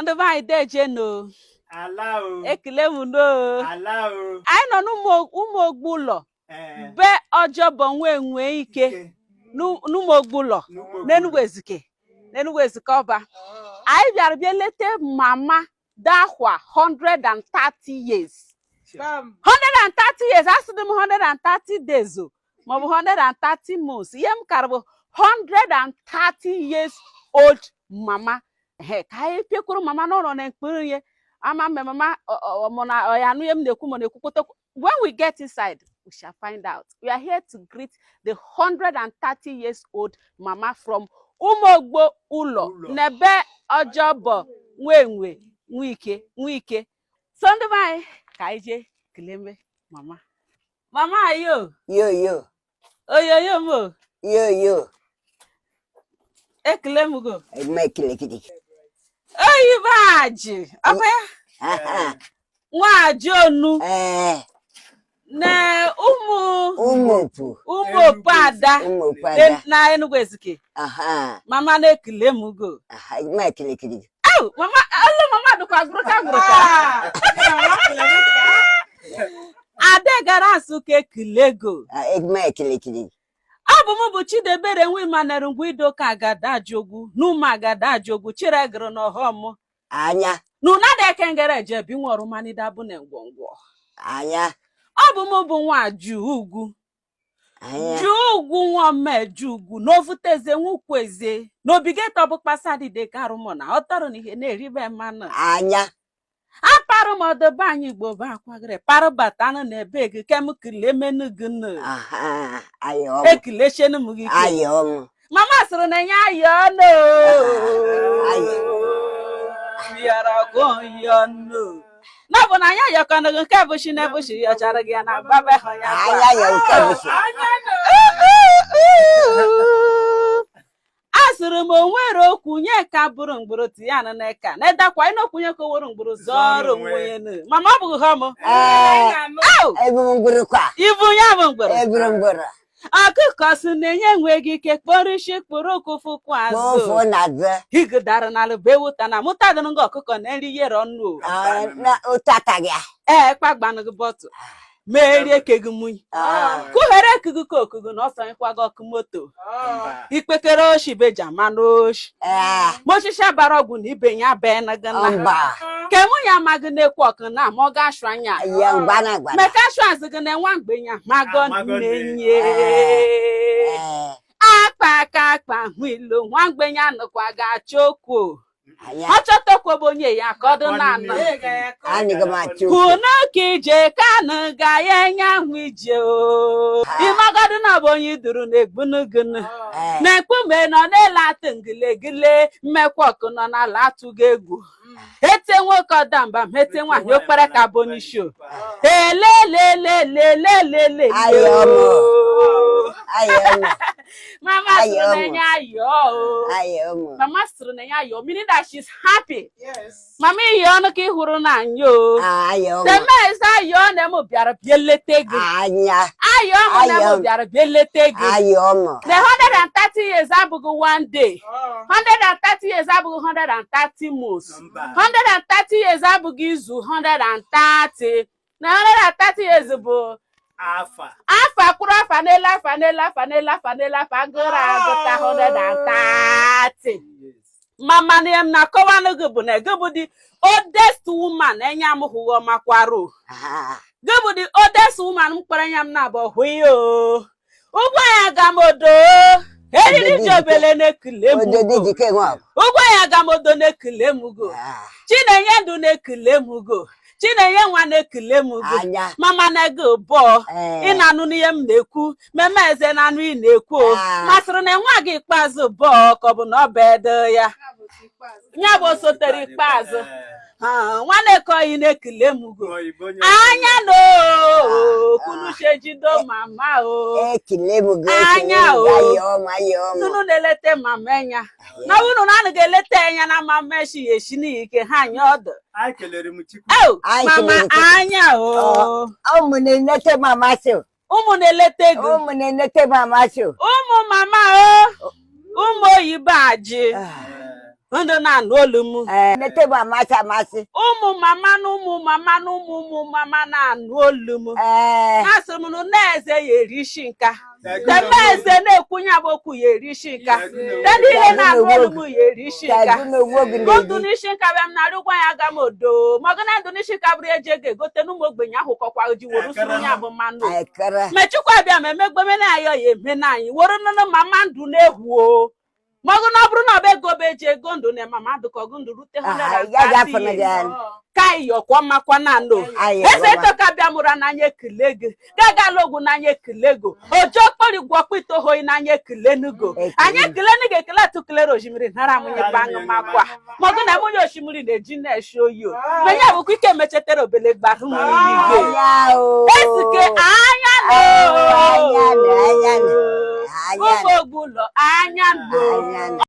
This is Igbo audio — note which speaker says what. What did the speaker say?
Speaker 1: Ndị be anyị, dejenu.
Speaker 2: Ala o.
Speaker 1: Ekele m no.
Speaker 2: Ala o.
Speaker 1: Anyị nọ n'Ụmụogbu ụlọ be Ọjọbọ nwe ike n'Ụmụogbu ụlọ n'Enugwu Ezike, n'Enugwu Ezike Ọba. Anyị bịara bịa leta mama dakwa 130 years. 130 years, asịdị m 130 days o maọbụ 130 months. Ihe m kara bụ 130 years old mama. He ka anyị pịakwuru mama n'ụlọ na mkpụrụ ihe ama mme mama mụ na ọ ya anụ ihe m na-ekwu ma na-ekwukwute. When we get inside, we shall find out. We are here to greet the 130 years old mama from Ụmụogbo ụlọ n'ebe Ọjọbọ nwenwe nwike nwike. So ndị be anyị, ka anyị jee keleme mama. Mama ayo.
Speaker 3: Yo yo.
Speaker 1: Oyoyo m o.
Speaker 3: Yo yo.
Speaker 1: Ekele m go.
Speaker 3: Eme kilikili.
Speaker 1: Oyibo aji ọkwa ya nwaji onu na ụmụ
Speaker 3: Ụmụopu.
Speaker 1: Ụmụ Opu Ada.
Speaker 3: Ụmụopu Ada.
Speaker 1: Na Enugu Ezike. Mama na-ekele m go.
Speaker 3: Eme kilikili.
Speaker 1: Au, mama, olu mama dịkwa gbụrụka gbụrụka. Ada gara Nsụka, ekele go.
Speaker 3: Eme kilikili.
Speaker 1: Ọ bụ m bụ Chidebere nwe manere ngwa idoka agada ajogwu n'ụmụ agada ajogwu chiregịrị na ọghọm
Speaker 3: Anya.
Speaker 1: na unada ekengere je bi nwe ọrụmanida bụ na ngwongwo.
Speaker 3: Anya.
Speaker 1: Ọ bụ m bụ nwa ju ugwu.
Speaker 3: Anya.
Speaker 1: Ju ugwu nwa mmeju ugwu n'ovuteze nwukwu eze n'obigeto bụ kpasadide karụmụ na ọtọrọ na ihe na-eribe mmanụ.
Speaker 3: Anya.
Speaker 1: Aparụ m ọdọbe anyị Igbo bụ akwagịrị parụ batanụ na ebe gị kem kilemenu gị nụ.
Speaker 3: Ayọ.
Speaker 1: Ekilechenu m gị ike.
Speaker 3: Ayọ.
Speaker 1: Mama sịrị na ya ayọ nụ.
Speaker 3: Ayọ.
Speaker 1: Yọrọ kụ yọ nụ na bụ na ya yọkọnụ gị nke bụ shi na bụ shi yọchara gị ya na gbabe ha ya gwa.
Speaker 3: Anya yọ nke bụ shi.
Speaker 1: A sịrị m onwere okwu nye ka bụrụ mgbụrụ tinye anụ n'eka na edakwa ịnokwu nye ka owere mgbụrụ zọrọ onwe ya nụ. Mama, ọ bụghị ha m. Au!
Speaker 3: Ebu mgbụrụ kwa.
Speaker 1: Ibu ya bụ mgbụrụ.
Speaker 3: Eburu mgbụrụ.
Speaker 1: Ọkụkọ si na-enye enweghị ike kpọrọ isi kpụrụ ụkwụ azụ.
Speaker 3: Kpọfụ na azụ.
Speaker 1: Higidara n'ala bụ ewuta na mụta dịrị nga ọkụkọ na nri yere ọnụ o.
Speaker 3: Na ụtata gị.
Speaker 1: Ee, kpagbanụ gị bọtụ merie kegi munyi kughere ekugu ka okugu na ọsọ ịkwago ọkụ moto ikpekere oshi beja manụ oshi ma osisi abara ọgwụ na ibe ya bee na gị na
Speaker 3: Mba.
Speaker 1: ke mụ ya amaghị na-ekwu ọkụ na ma ọ ga-ashụ anya.
Speaker 3: Ya mgbana gbana.
Speaker 1: Meka ashụ azụ gị na nwa mgbe ya mago.
Speaker 2: Amago.
Speaker 1: Nne-nye akpa aka akpa hụ ilo nwa mgbe ya nụkwa ga-achọ okwu.
Speaker 3: Anya.
Speaker 1: Ọ chọtakwa bụ onye ya ka ọ dị na anọ.
Speaker 3: Anịghị m achọ okwu.
Speaker 1: Kwunu ka ije kanụ ga ya enye ahụ ije o ịmagodu na bụ onye iduru na-egbunugunu na mkpume nọ n'elu atụ ngilegile mmekwa ọkụ nọ n'ala atụghị egwu ete nwoke ọdamba mete nwaanyị okpere ka bụ onyeisi o elelelelelelele.
Speaker 3: Ayọ ọmụ. Ayọ ọmụ.
Speaker 1: Mama sịrị
Speaker 3: Ayọ
Speaker 1: na
Speaker 3: ọmụ.
Speaker 1: enye ayọ o.
Speaker 3: Ayọ ọmụ.
Speaker 1: Mama sịrị na enye ayọ, meaning that she's happy.
Speaker 4: Yes.
Speaker 1: Mama, iyi ọnụ ka ị hụrụ n'anya o.
Speaker 3: Ayọ ọmụ.
Speaker 1: Temeze ayọ na m bịara bịa lete gị.
Speaker 3: Anya.
Speaker 1: Ayọ mụ na m
Speaker 3: Ayọ.
Speaker 1: bịara bịa lete gị.
Speaker 3: Ayọ ọmụ.
Speaker 1: The 130 years abụghị one day. 130 years abụghị 130 months. 130 years abụghị izu 130. Na 130 years bụ
Speaker 2: Afa.
Speaker 1: Afa kwụrụ afa n'elu afa n'elu afa n'elu afa n'elu afa agụrụ agụta 130. Mama, na m na-akọwanụ gị bụ na gị bụ the oldest woman enya m hụghọ makwarụ. Gị bụ the oldest woman m kpọrọ anya m na-abụ hụ ya o ụgbọ ya gamodo eriri ji obele na-ekele m
Speaker 3: Ododo
Speaker 1: ugo.
Speaker 3: jike nwa.
Speaker 1: Ụgbọ ya gamodo na-ekele m ugo. Chinenye ndụ na-ekele m ugo. Chinenye nwa na-ekele m ugo.
Speaker 3: Anya.
Speaker 1: Mama na gị bọọ. Ị na-anụ n'ihe m na-ekwu meme eze na-anụ ị na-ekwu o. Masịrị na nwa gị ikpeazụ bọọ ka ọ bụ na ọ bụ edo ya ya bụ osotere ikpeazụ. Ha, nwa na-ekoyi na-ekele m ugo. Anya na kunuche jido mama o.
Speaker 3: Ekele m gị.
Speaker 1: Anya o.
Speaker 3: Ayọ ọmụ, ayọ ọmụ.
Speaker 1: Unu na-eleta mama enya na unu na anaghị eleta enya na mama eshi ya eshi n'ihi ike ha anya ọdụ.
Speaker 2: Anyị kelere m Chukwu.
Speaker 1: Ew,
Speaker 3: Anyị
Speaker 1: mama.
Speaker 3: kelere Chukwu.
Speaker 1: Anya o.
Speaker 3: Ụmụ na-enete mama so.
Speaker 1: Ụmụ na-eleta gị.
Speaker 3: Ụmụ na-enete mama so.
Speaker 1: Ụmụ mama o, ụmụ oyibo ajị. Ndụ na-anụ olu m.
Speaker 3: Ee, nete bụ amasị amasị.
Speaker 1: Ụmụ mama na ụmụ mama na ụmụ ụmụ mama na-anụ olu m.
Speaker 3: Ee.
Speaker 1: Na-asị m nụ na eze ya eri isi nka. Teme eze na-ekwunye abụ okwu ya eri isi nka. Te niile na-anụ olu m ya eri isi nka.
Speaker 3: Tagụ n'onwe gị
Speaker 1: Ndụ
Speaker 3: na-eji.
Speaker 1: n'isi nka bịa m narị ụgwọ ya aga m odo mọgụ na ndụ n'isi nka bụrụ eji ego egote n'ụmụ ogbenye ahụ kọkwa ji were usoro ya bụ mmanụ.
Speaker 3: Ekere.
Speaker 1: Mechukwu abịa ma emegbeme na ayọ ya eme na anyị were nụnụ mama ndụ na-ehu o mọgụ na ọ bụrụ na ọ bụ ego bụ eji ego ndụ na mama ndụ ka ọgụ ndụ rute
Speaker 3: Ah, ya ga-afọ na gị anyị.
Speaker 1: ka ịyọkwa makwa na anụ.
Speaker 3: Anyị
Speaker 1: Eze
Speaker 3: ọma.
Speaker 1: toka bịa mụrụ n'anya ekele gị gagala ogwu n'anya ekele go ojo kpọrọ igwe ọkpụ itohoi n'anya ekele nugo.
Speaker 3: Ekele.
Speaker 1: Anyị ekele nugo ekele atụkelere osimiri nara mụnye kpaṅụ makwa mọgụ na mụnye osimiri na-eji na-eshi oyi o menye bụkwa ike mechetara obele gbarụ nwere igwe.
Speaker 3: Anya o.
Speaker 1: Ezike anya no.
Speaker 3: Anya no, anya no, anya
Speaker 1: Ụmụ
Speaker 3: no.
Speaker 1: ogbu ụlọ anya no.
Speaker 3: Anya no.